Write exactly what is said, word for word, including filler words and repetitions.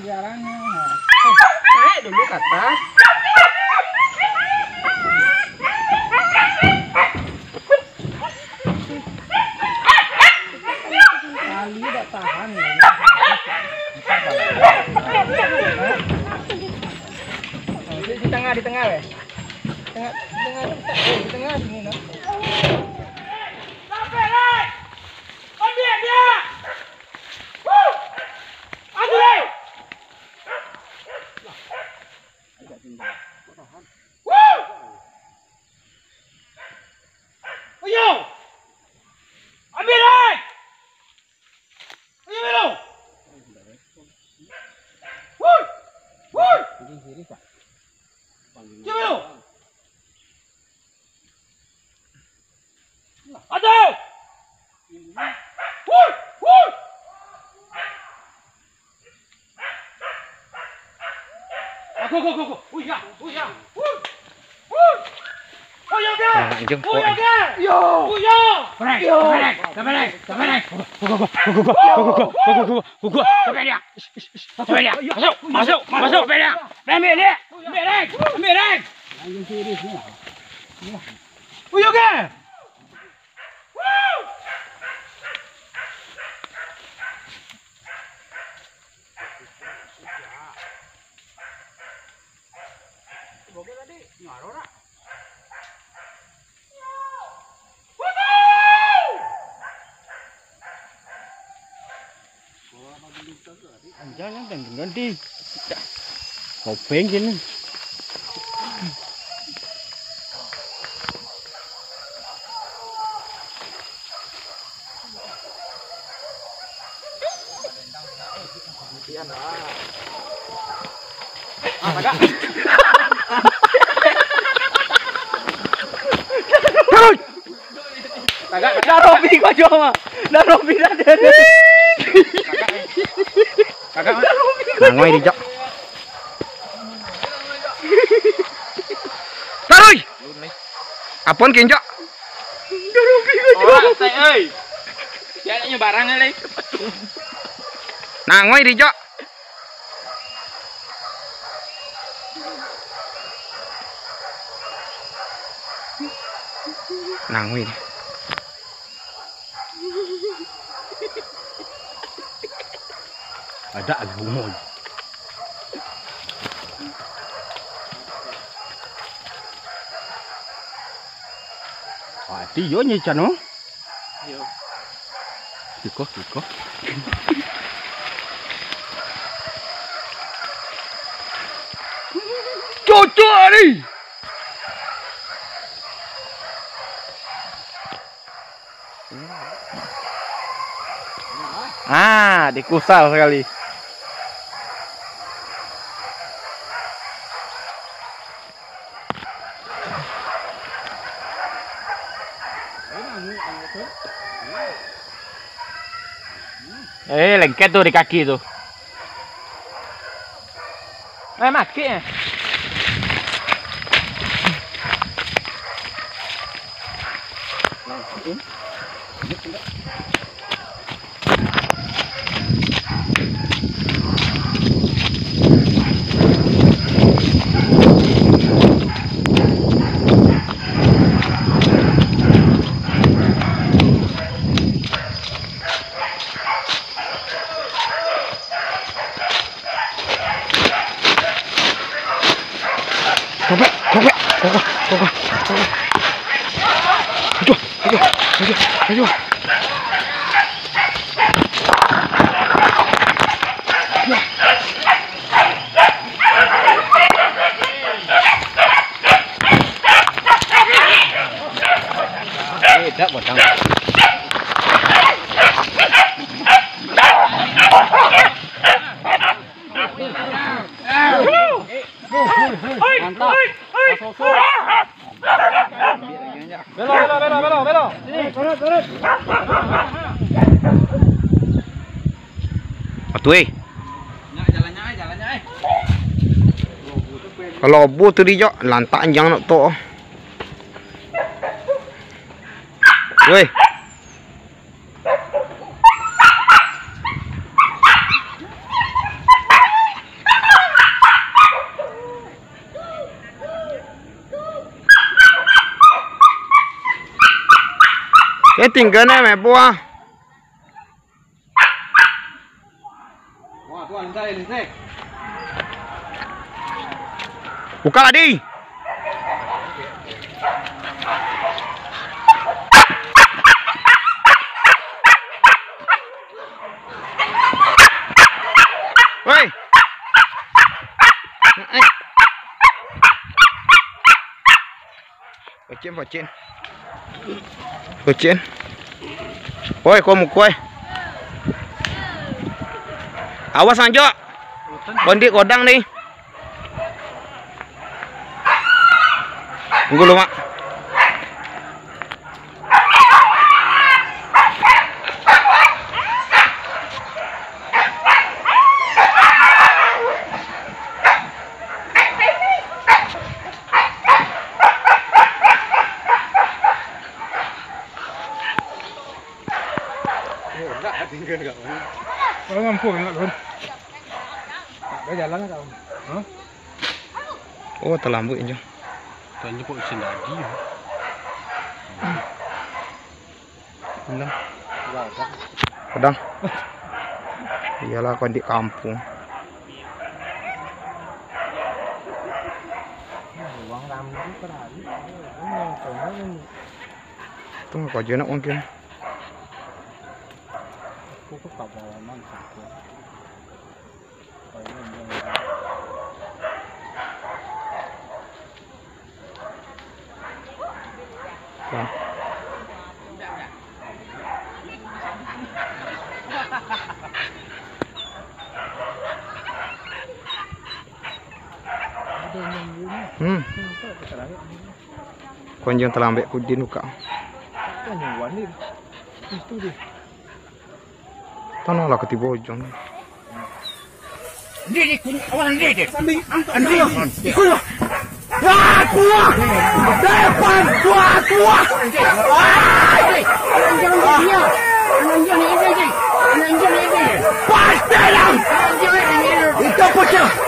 Jalannya. Naik dulu ke atas. Tali tak tahan ya. Di, di tengah, di tengah, weh. Tengah, di tengah, eh, di tengah sini, nah. Sampai, Rai! Ambil dia! Wuh! Ambil, Rai! Wuh! Ayo! Ambil, Rai! Ayo, Milo! Woi! Woi! Ayo, Milo! Aduh! Woi! Woi! Aku, aku, aku, aku. Uya, uya. Woi! Woi! Uya, ke? Nah, anjing, Uya, kok. Ke? Yo! Uya! Yo! Sampai dia! Sampai dia! Masuk! Masuk! Masuk! Sampai dia! Ambil dia! Ambil dia! Ambil dia! Uya, ke? Jangan, jangan, jangan, jangan di kopeng gini. Tagak. Tagak. Dah Robi ko juo mah. Dah Robi dah dia. Tagak. Tagak. Nangoi dijak. Taruih. Apon kenjak. Dah Robi ko juo. Ora, tai, oi. Dia nak nyo barang lai. Nangoi dijak. Nang, wih. Ada lagi bungo. Mati yo nyi cano. Yo. Kiko, kiko. Cocok ni. Ah, dikusal sekali. Eh, lengket tu di kaki tu. Eh, mati eh. Kopek, kopek, kopek, kopek, kopek. Aduh, aduh, aduh, aduh. Eh, dak bodang. Mantap. Belo, belo, belo, belo, belo. Sini. Atuh, eh. Kalau bu tu dijak, lantak anjang nak tok. Weh. Tingga ne meh buah. Buka lah, Di. Woi. Pacin, pacin. Pacin. Woi, kau mukua, eh. Awas, Anjok. Kondik kodang ni. Tunggu lu, Mak. Kalau mampu nak, Bun. Tak ada jalan, Kak, Bun. Hah? Oh, talambuik jo. Tanya kok isin tadi, ya? Bilang. Kadang. Iyalah, kau di kampung. Uang rambut tu terakhir. Ini yang kau ni. Tunggu kau je nak mungkin. Aku tu tak bawa man satu. Hmm. Konjong talambek kudin buka. Tanah lah ketiba ujung. Ini, ini, ini, awan, ini, ini. Sambil angkat. Ini, ini. Ikutlah. Wah, kuah. Depan, kuah, kuah. Wah, ini. Anak injang ni, ini, ini. Anak injang ni, ini, ini. Pasti lah. Anak injang ni, ini, ini. Itu pecah.